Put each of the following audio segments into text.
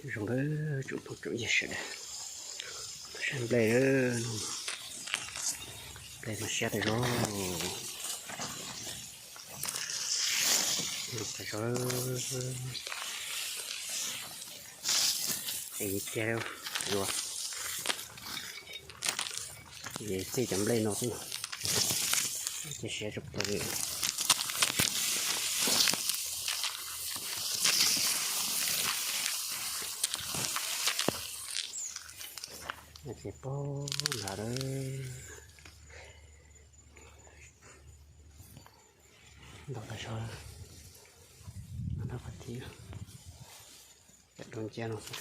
Zoo, tsoom phooj tsoom ywg sawv daws, saib nplej, nplej mas siab tas zog. Zoo tas zog. Es kiag, yuav txij cov nplej no xwb, ces siab tshaj plaws li. Ces pog nrad lawm, ntau tas zog, nrad qhov thib, cov dua nciab no xwb.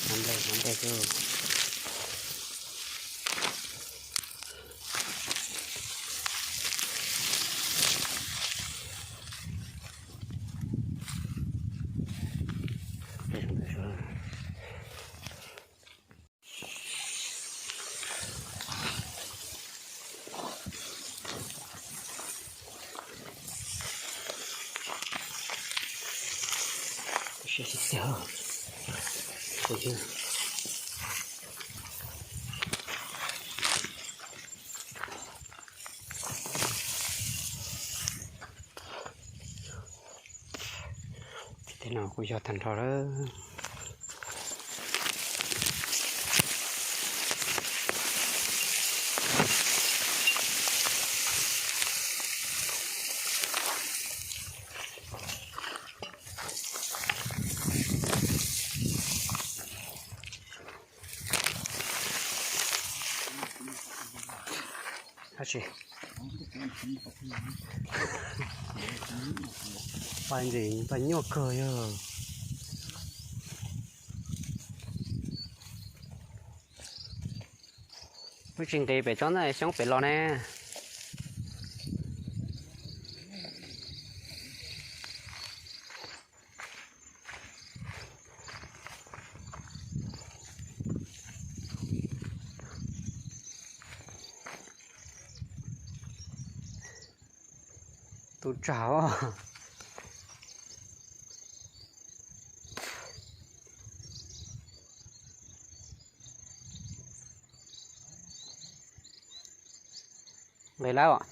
Hnab nplej, hnab nplej xwb. Tej no kuj yog tag nrho lawm. Tab sis pais ntxim pais nyuaj kawg yog. Twb tsis nqis pem tsob ntoo xyoob pem los ne. Tu tsawg os. Nqis lawm.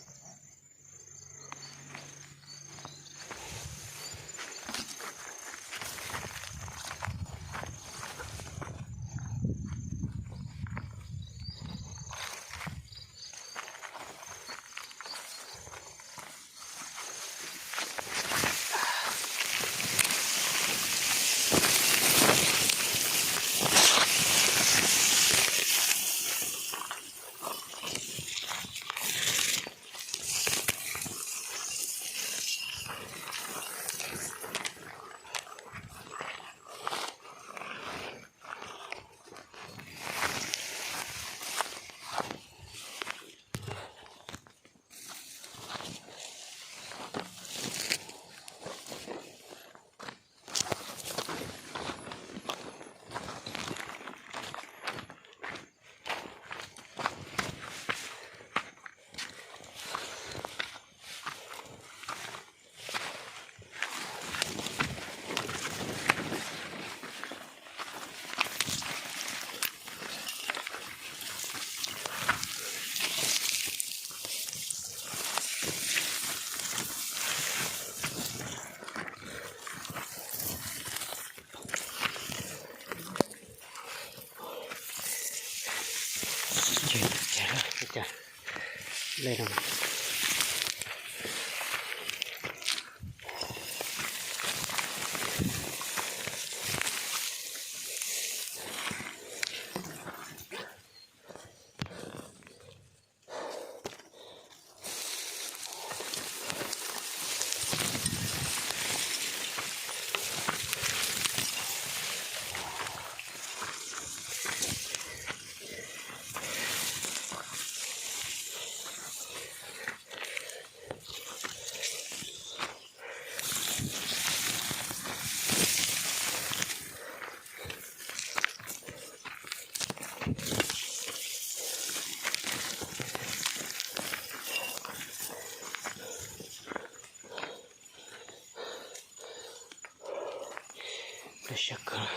Siab kawg.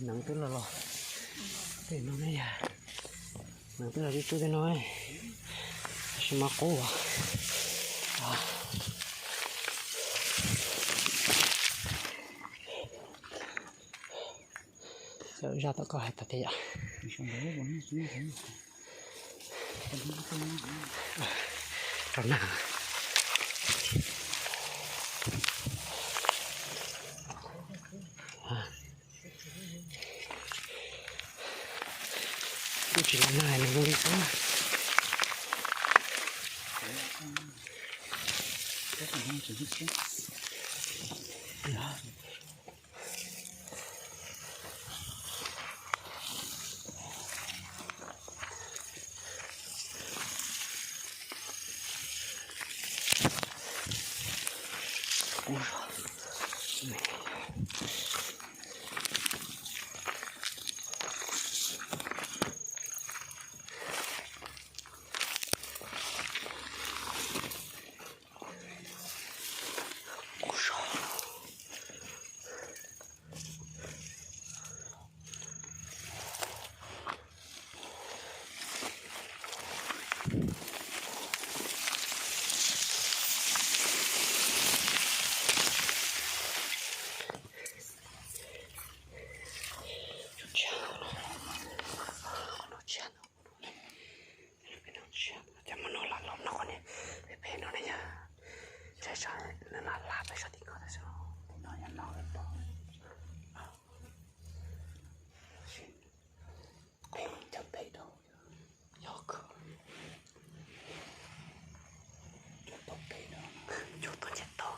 Nees twb los los tej no ne yog, nees twb los tsuj tsuj tej no, tab sis mas qub. Zaj tom koj hais tau thiab yom. Rau na. Kuj tsis los nag nws zoo li qub. Cov mov no lam los no ne, pem pem no ne yog, ntshai tsam nws lam lam pem sab tim ko tab sis no yog no pom. Pem cov pem rau yog kawg. Cov tau pem rau, cov tau nce tau.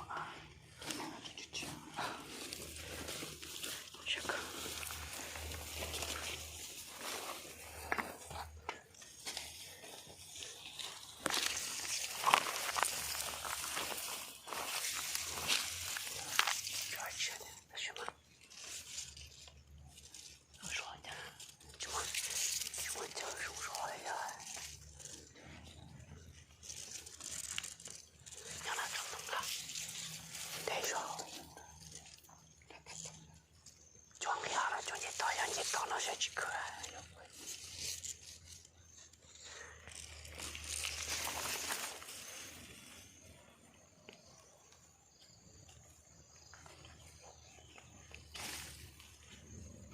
Cov nqi no cov nce toj yog nce toj no saib tsis kawg.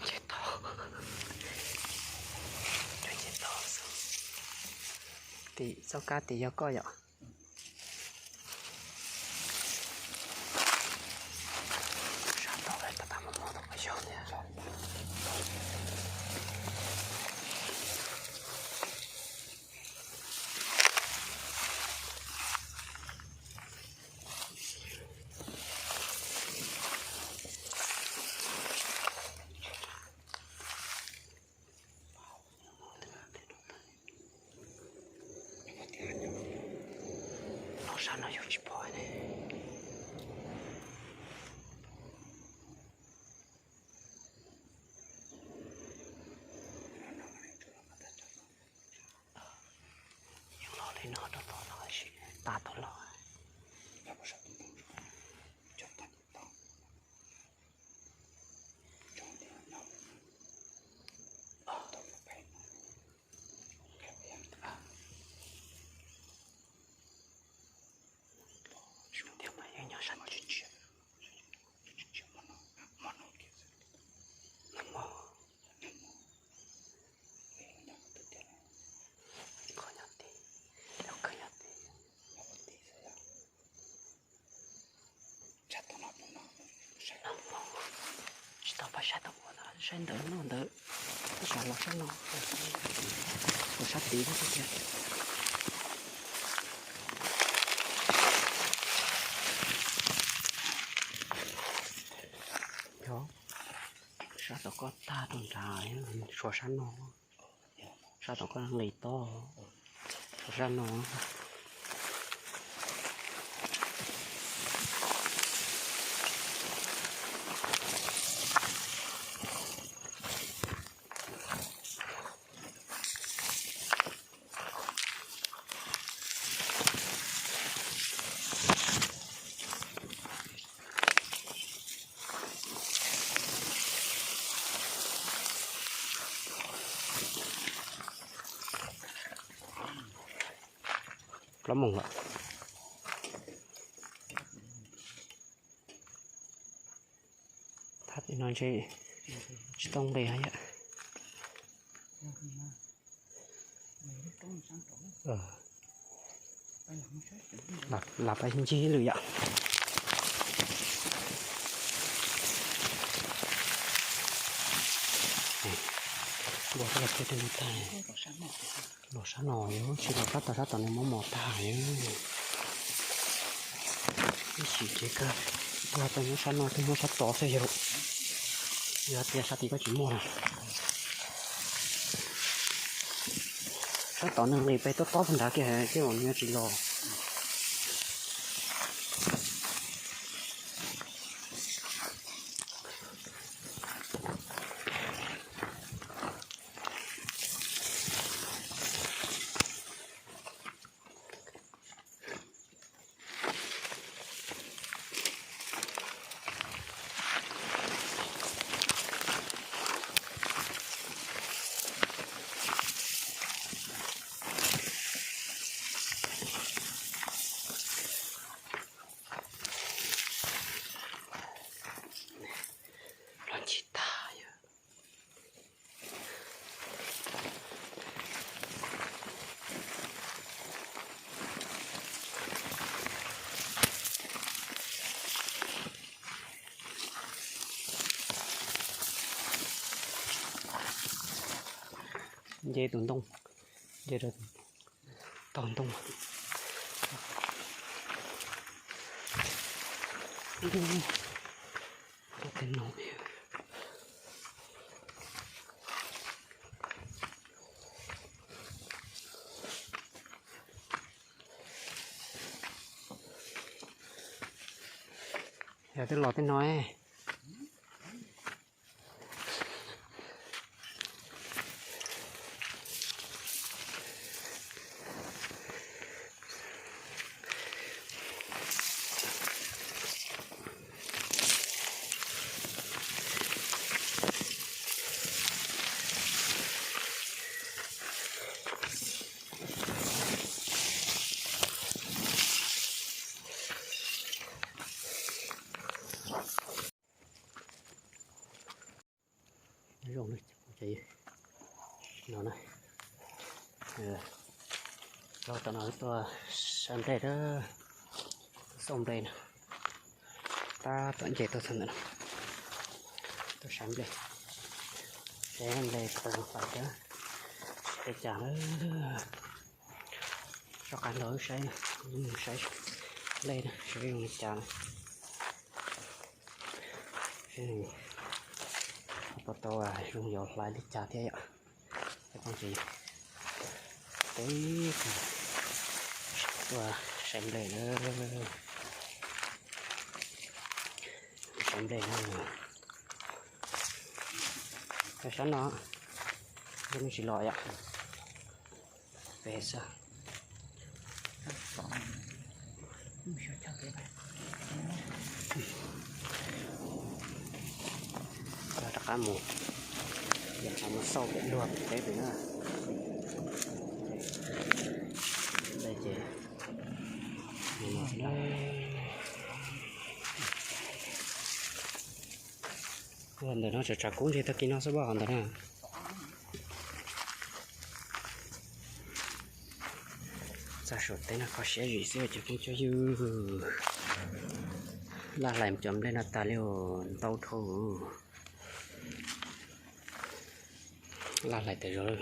Nce toj, cov nce toj xwb. Tim txoj kab tim yog koj yom. Sab tod tab tom mob mob tau qhov xyov thiab. No sab no yus tsis pom ne. Yus los li no rau tod los sis tas tod los. Zoo tiag mas yeej nyob sab tim. Nag hmo, qhov nyob tim, lub kawg nyob tim. Tsis tau pab saib tau ua no, saib ntawd no ntawd, tab sis los saib no, los sab tid thiab. Yog, sab tom koj tag rau nrad, suav sab no, sab tom koj nqis tod. Sab no. Plaub moos lawm. Thaj no ntshe tsis tau nqis yom. Lam pais ncig lwm yom. Ua los tag, los sab no yog tsis los sab tod, sab tod nws muab mos tag. Ib sim kev kawg, tuaj tau nyob sab no, tuaj nyob sab tod xwb yog. Yog tias sab tid koj tsis muaj na. Sab tod nws nqis pes tob tob nrad kiag ces nws tsis los. Los ncig tag yog. Nce tus ntoo, nce rau tog ntoo. Tej no yog twb los tej no. Zoo no na, los tom no tuaj saib nplej, tuaj xauj nplej na. Tab tom nce tuaj txog ntawm no, tuaj saib nplej, saib nplej tau fais thiab, saib li cas na. Soj qab nrog wb saib, saib nplej na, saib zoo li cas na. Puas tau zoo yuav hlais li cas thiab yom. Peb tuaj saib nplej na, saib nplej na. Sab no, nplej tsis los yom. Peb xwb. Rov qab mus, rov qab mus xauj pem luag pem teb pem na. Nplej ces, ntawm no tseem tshav kub ntshe tag kis no xwb pob, hov ntawd na. Txog saum teb no kho siab zim xwb cov phooj cov ywg. Laj hlais cov nplej no tas li ntau dhau. Laj hlais tas zog lawm.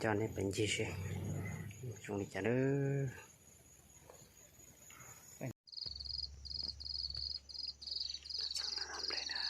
Coj nej pais ncig seb zoo li cas nawb. Txog no nplej na.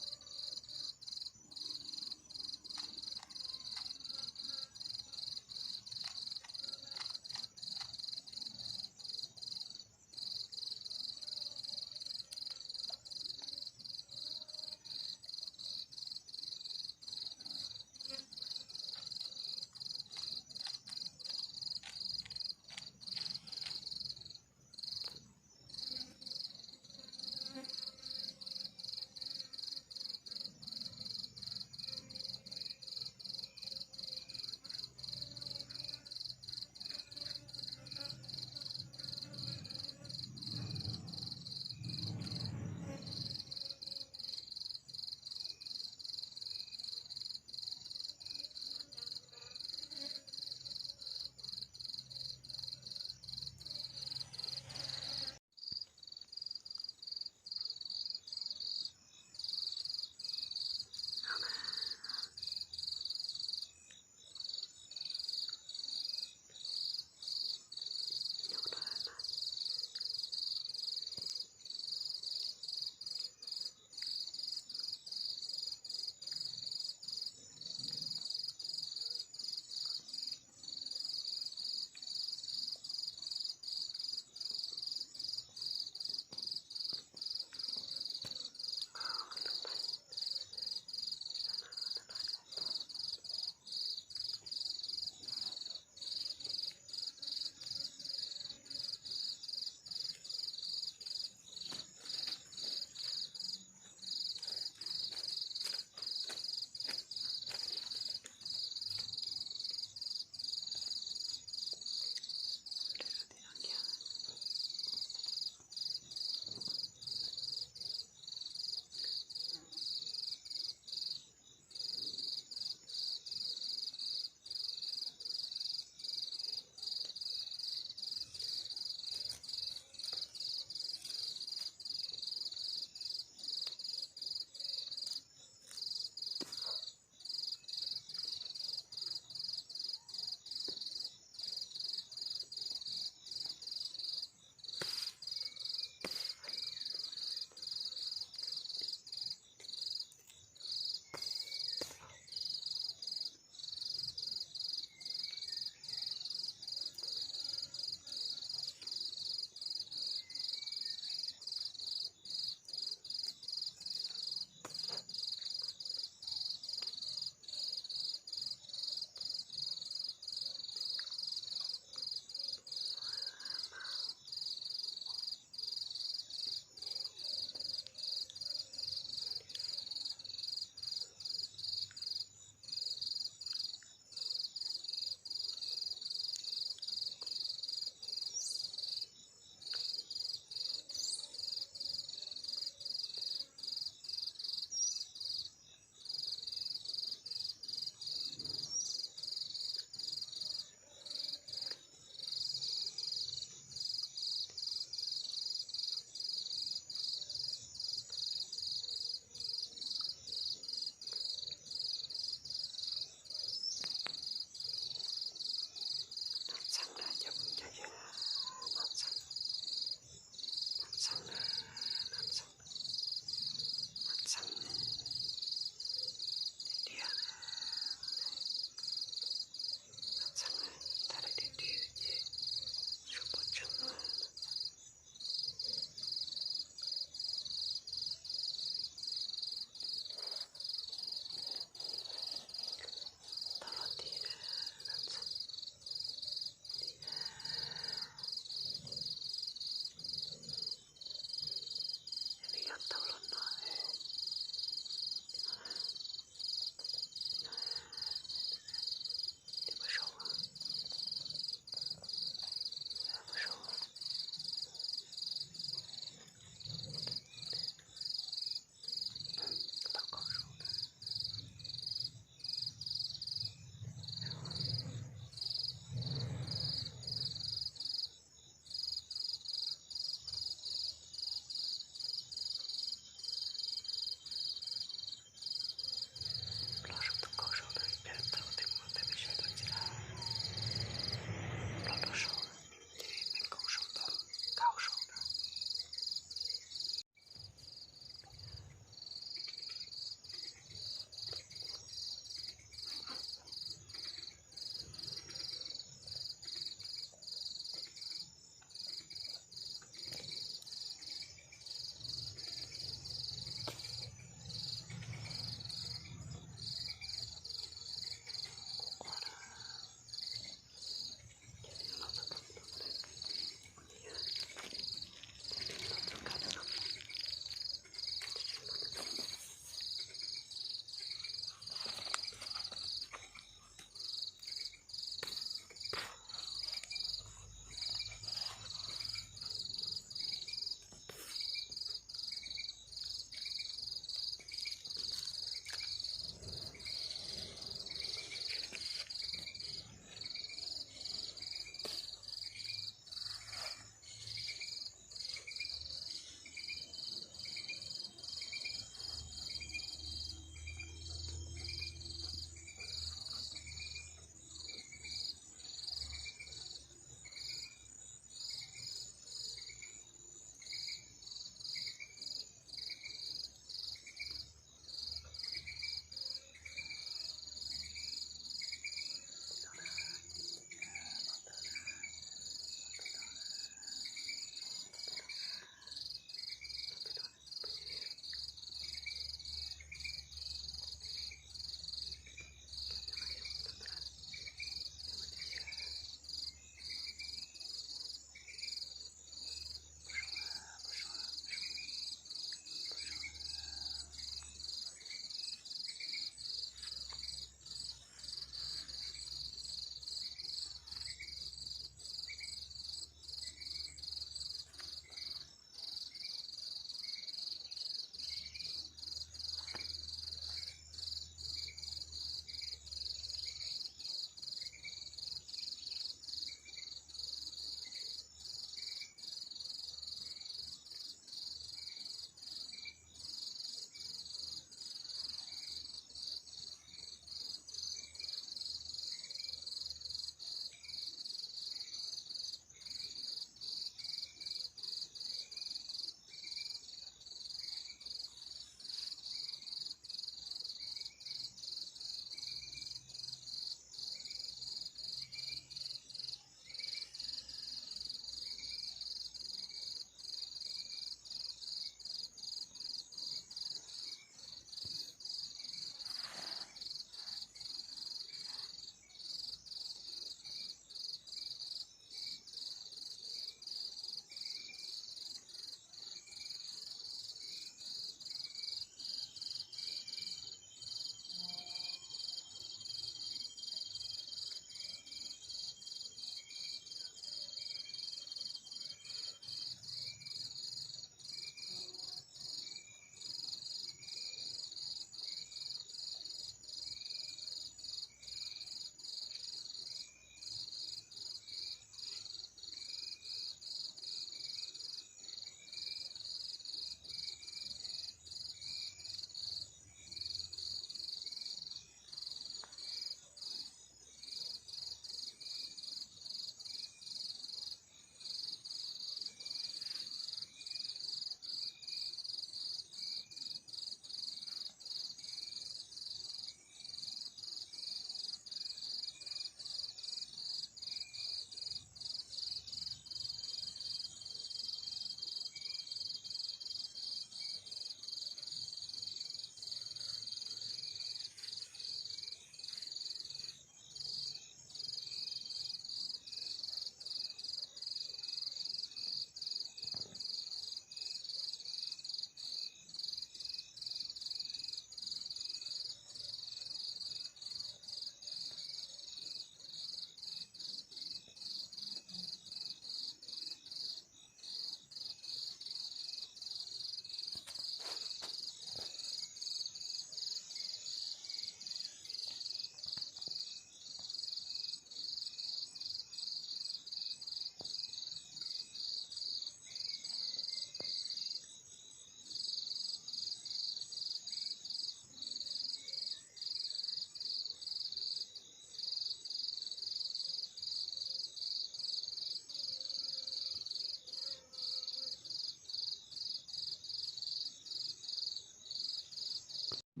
Qab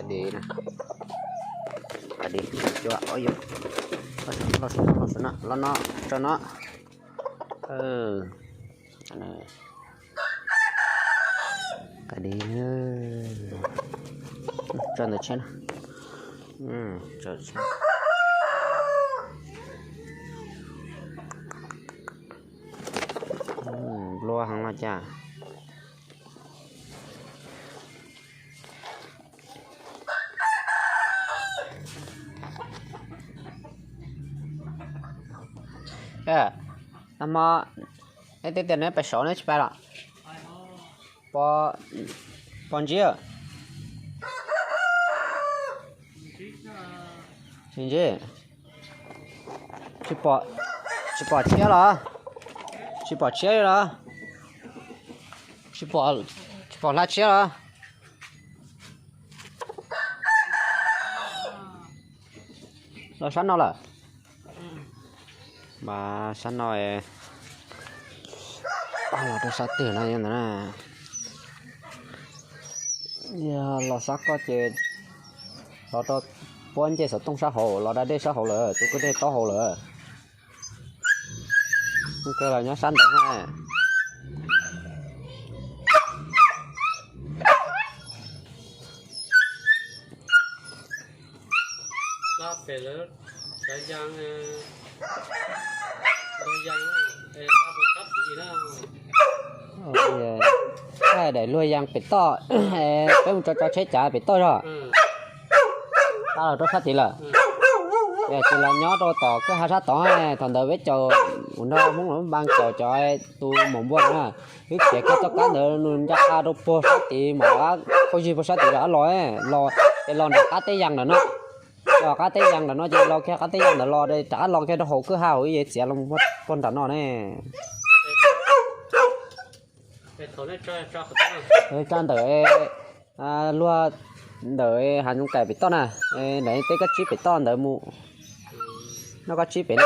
dib na, qab dib cua, los no, los no, los no, los no, tso no. Qab dib, tso ntawm tsheb na, tso tsheb. Nplua heev los cas. Nag hmo neb twb tias neb pais saud neb tsis pais los? Pos ntsib, tsis ntsib. Tsis pom tshiab los? Tsis pom tshiab los? Tsis pom hla tshiab los? Los sab no lawm. Mas sab no, los rau sab twg no ntawd na. Yog los sab ko ces los rau puab ncej xov tooj sab hauv, los da dej sab hauv lawm, tus kwj dej taub hau lawm. Ua kawg los nyob sab ntawd na. Daim luag yaa pem toj, peb mus tso tso tsheb cav pem toj zog. Tab los rau sab tid lawm. Ces los nyob rau tom kwj ha sab tod, thaum ntawd peb caum, kuv nrog Hmoob los npaa caum cov tus maum npua na, wb khiav kiag txoj kab ntawd nws nco qab rau puag sab tid mas, qhov zig puag sab tid rov qab los, los ces los nram qab teb yaa ntawm no. Los qab teb yaa ntawm no ces los kiag qab teb yaa ntawd los rov qab los kiag rau hauv kwj ha hauv, ib yam txiav los puag nram no ne. Tsa ntawm luag ntawm hav zoov kais pem toj na, ntawm tej kab tsib pem toj ntawd mus, noj kab tsib pem na.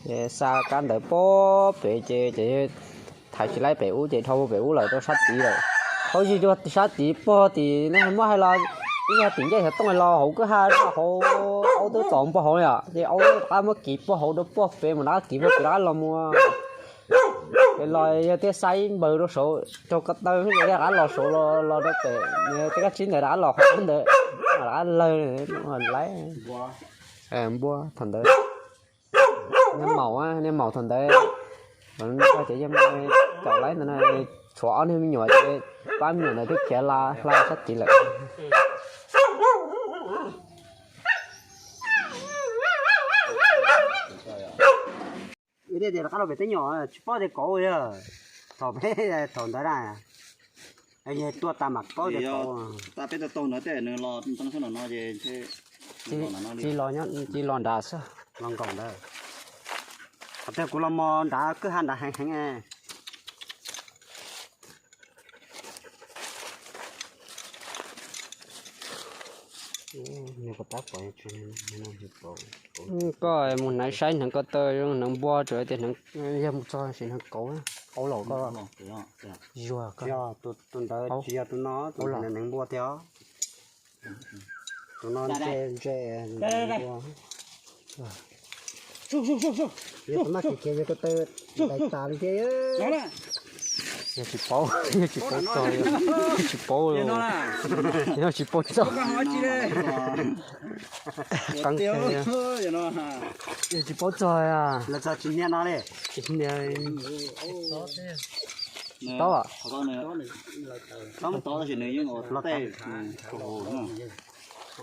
Ces xa kab ntawd puag pem ces, ces thaiv tsis laib pem ub ces dhau pem ub lawm rau sab tid lawm. Qhov zig rau sab tid puag tim, muab hais los ib yam tim ncej xov tooj los hauv kwj ha hauv, aub twb txaus puag hauv li os, ces aub rov qab muab kiv puag hauv rau puag pem mus rov qab kiv puag pem rov qab los mus. Ces los yog thiaj xa ib npawg rau saud raug ko taw, yog thiaj rov qab los saud los rau pem, tej kab tsib ntawd rov qab los qhov ntawd, rov qab lawg laiv npua thaum ntawd. Niag maum, niag maum thaum ntawd, ces yog caum laib ntawd na, tshuav ob niag me nyuam ces pab me nyuam ntawd twb khiav hla sab tid lawm. Wb thiaj tias rov qab los pem teb nyom tsis paub tias kauv yog thaum peb thaum ntawd na, yog tuaj tas mam paub tias kauv. Tab peb tau taug ntawd tej nws los ntoo xwb los no ces tsis los nrad xwb, los nkaum ntawd. Qhov tias kuv los mos nrad kwj ha nrad heev heev. Koj mus hneev saib hneev ko taw, hneev npua, tsuas tias hneev, yog mus txog sim hneev kauv, auv laus koj. Yog, tus ntawd tsis yog tus no, tus ntawd hneev npua tiag. Tus no ntse ntse npua. Yog tus maj khiav khiav yog ko taw dais tas li thiab. Yog tsis paub, yog tsis paub txog, yog tsis paub txog. Qeeb thiab, yog tsis paub txog. Tsis hnia, tsis paub.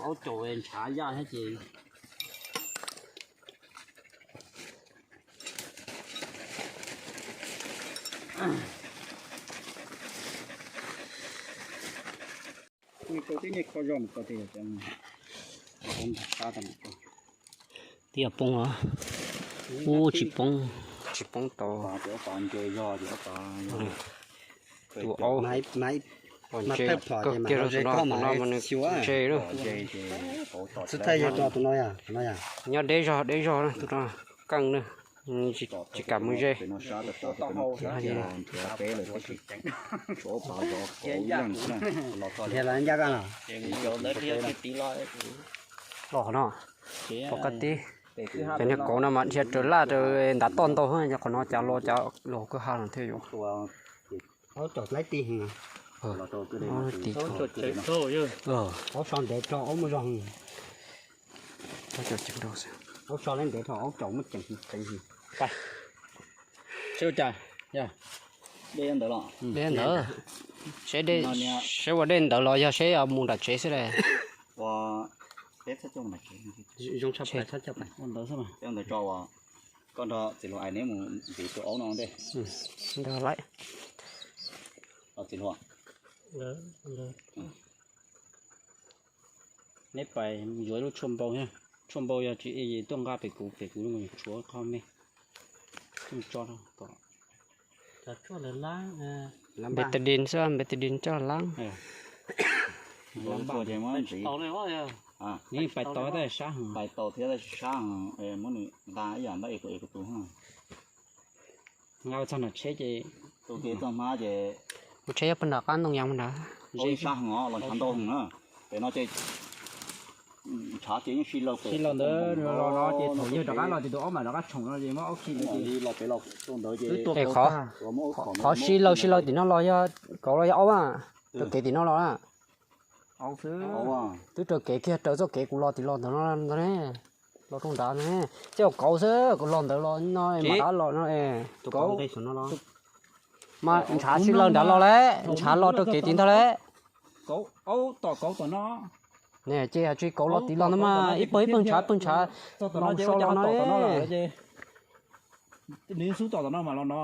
Aub caum ntshav yaj thiab ces. Tib yam poob os. Ub, tsis poob, tsis poob tau. Tus aub, ntse kawg kiag rau tus no, tus no mas nws ntse lawm. Nyob deb zog deb zog na, tus no keej na. Tsis kam mus ze. Nrhiav los ncaj koj los. Los qhov no, pom koj tib. Cov niag kauv no mas dhia raws laj raws ntav toj ntau, yog qhov no cas los cas los kwj ha no thiaj yuav. Aub so ntev rau aub muaj zog. Aub so ntev rau aub caum muaj ceev ceev. Seb ua cas, yog dej ntawd, seb ua dej ntawd los yog seb mus nram tsev xwb las. Ua ntawd xwb, koj nrog txiv hluas ais neb mus ntxiv tus aub no ntej. Ntawd lawm. Txiv hluas, neb pais yuav lub tshuaj npau, tshuaj npau yog tsis tuaj nqa pem kuv, pem kuv tshuav qhov me. Tso kom Npes tas dis xwb, npes tas dis coj laab. Nws pais tau tab sab heev, pais tau thiab tab sab heev, muab nws nqa ib yam npaj es kuv tus nqa txog nram tsheb ces, tus kev txog hmab ces kuv tsheb yog pag nram qab ntoo yas nrad. Sab heev os, los ntshav ntau heev na. Pem no ces ntshav ces yeej sib laug, sib laug ntawd los no ces thaum yawg rov qab los ces tus aub mam rov qab tshoom no ces muab aub khi ntawd ces los pem los ntawd ces. Qhov sib laug sib laug tim no los yog kauv los yog aub a? Raws kev tim no los na. Twb raws kev kiag, raws txoj kev kuv los tim los ntawd no ntag ne. Los rau nrad ne, tej zaum kauv xwb, kuv los ntawd los no mam rov qab los no. Mas ntshav sib laug nrad los lawm, ntshav los raws kev tim ntag lawm. Ne ces yog tsis kauv los tim los ntag mas ib pawg ib pawg ntshav ib pawg ntshav los so los no. Nws xub tom tom no mas los no.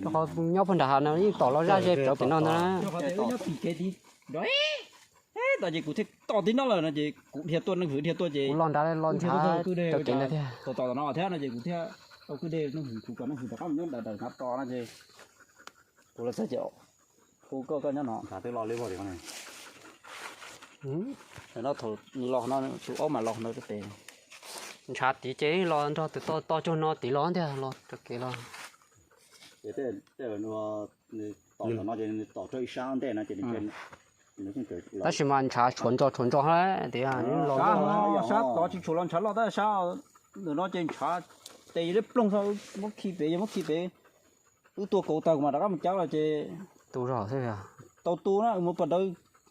Rau qhov nyob puag nram hav no yeej tom los zaj ze rau pem no ntag na. Nyob tim kev tim nrov, tas ces kuv thiaj tom tim no lawm no ces kuv dhia tuaj, neeg hwv dhia tuaj ces kuv los nrad los ntshav raws kev ntawd thiab. Tom tom no thiab no ces kuv thiaj tau kwj dej, neeg hwv kuv kom neeg hwv rov qab mus nyob nram nram nrad tos no ces kuv los txog ces hu koj, koj nyob no. Ntshav twb los li vog tim no. No thaum nws los no tus aub mas los ntawd tes. Ntshav tid ces los nrog tus toj toj cuag no tid los tiag, los raws kev los. Tom no ces nws tom rau ib sab ntej no ces, tab sis mas ntshav tshuav ntsos tshuav ntsos tias los sab tod tsis tshuav los ntshav loj tab sab ntawm no ces ntshav tes yog liab ploog, muab khi pem, yog muab khi pem. Wb tua kauv tag kuv mam rov qab mus cab los ces tu zog xwb, tau tu na, mus pas dawb,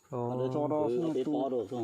pas dawb tso rau xwb tu.